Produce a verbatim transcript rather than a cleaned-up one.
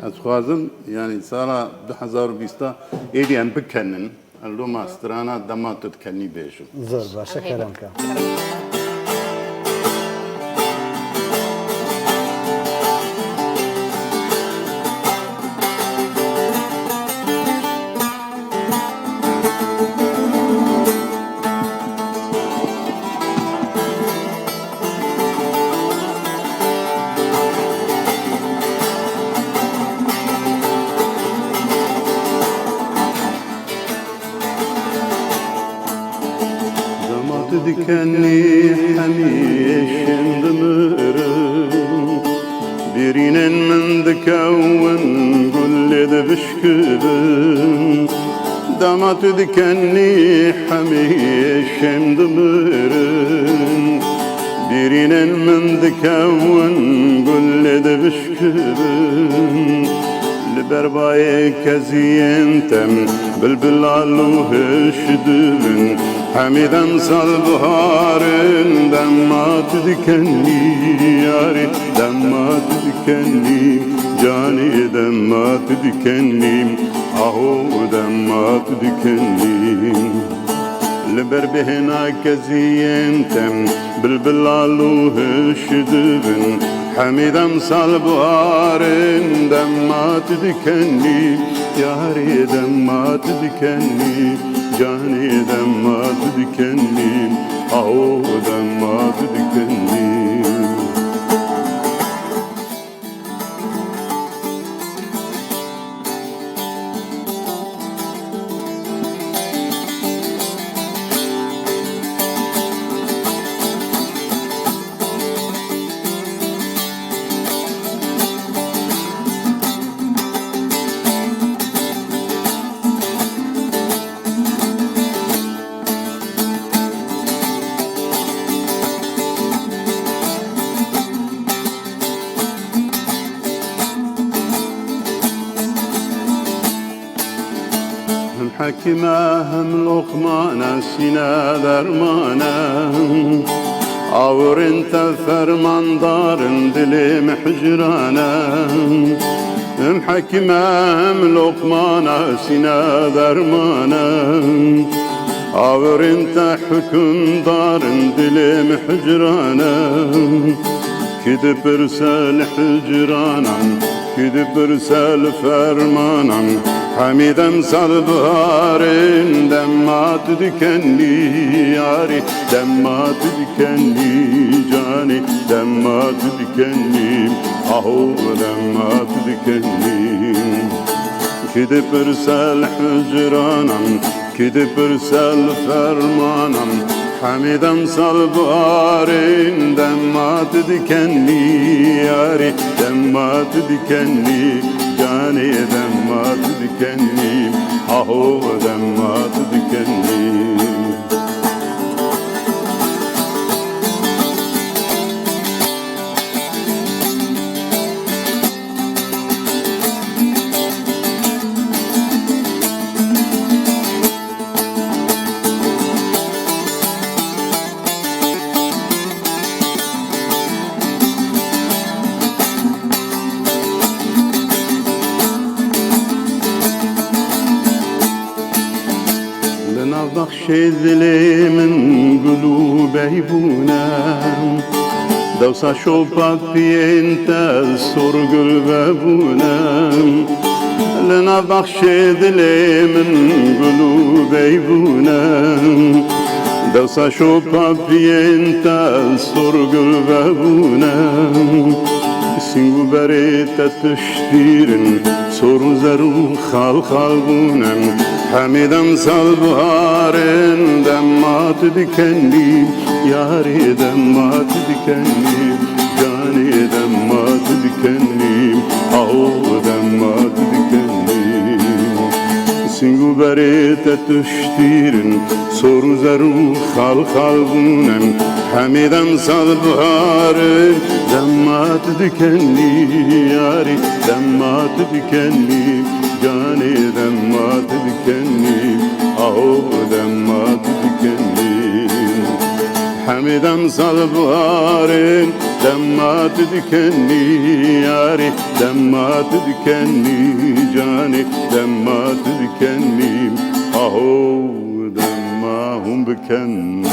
Ez dixwazim, yanî sala du hezar û bîst êdî em bikenin, ez loma strana Dema tu dikenî bêjim. Zor baş e, kerem ke. Dema tu dikenî hemîşên dimirin. Birînên min dikewin, gulê dibişkivin. Dema tu dikenî hemîşên dimirin. Birînên min dikewin, gulê dibişkivin. Li ber bayê keziyên te bilbila lûhiş dibin. Hemî dem sal biharin, dema tu dikenî yarî, dema tu dikenî canê, dema tu dikenî aho, dema tu dikenî. Li ber bêhna keziyên te bilbila lûhiş dibin. Hemî dem sal biharin, dema tu dikenî yarê, dema tu dikenî canê, dema tu dikenî aho, dema tu dikenî. Him hekîm e, him Loqman e, sîne derman e. Awirên te fermandar in, dilê min hicran e. Him hekîm e, him Loqman e, sîne derman e. Awirên te hukimdar in, dilê min hicran e. Kî dipirse li hicranan, kî dipirse li fermanan. Hemî dem sal biharin, dema tu dikenî yarî, dema tu dikenî canî, dema tu dikenî aho, dema tu dikenî. Kî dipirse li hicranan, kî dipirse li fermanan. Hemî dem sal biharin, dema tu dikenî yarî, dema tu dikenî canê, dema tu dikenî aho, dema tu dikenî. Li nav bexşê dilê min gul û bey bûne. Dewsa şopa piyên te sor gul vebûne. Li nav bexşê dilê min gul û bey bûne. Dewsa şopa piyên te sor gul vebûne. Sîng û berê te tiştîr in, sor û zer û xal xal bûne. Hemî dem sal biharin, dema tu dikenî yarê, dema tu dikenî canê, dema tu dikenî aho, dema tu dikenî. Sîng û berê te tiştîr in, sor û zer û xal xal bûne. Hemî dem sal biharin, dema tu dikenî yarî, dema tu dikenî canê, dema tu dikenî aho, dema tu dikenî. Hemî dem sal biharê, dema tu dikenî yarê, dema tu dikenî canê, dema tu dikenî aho, dema hûn bikenî.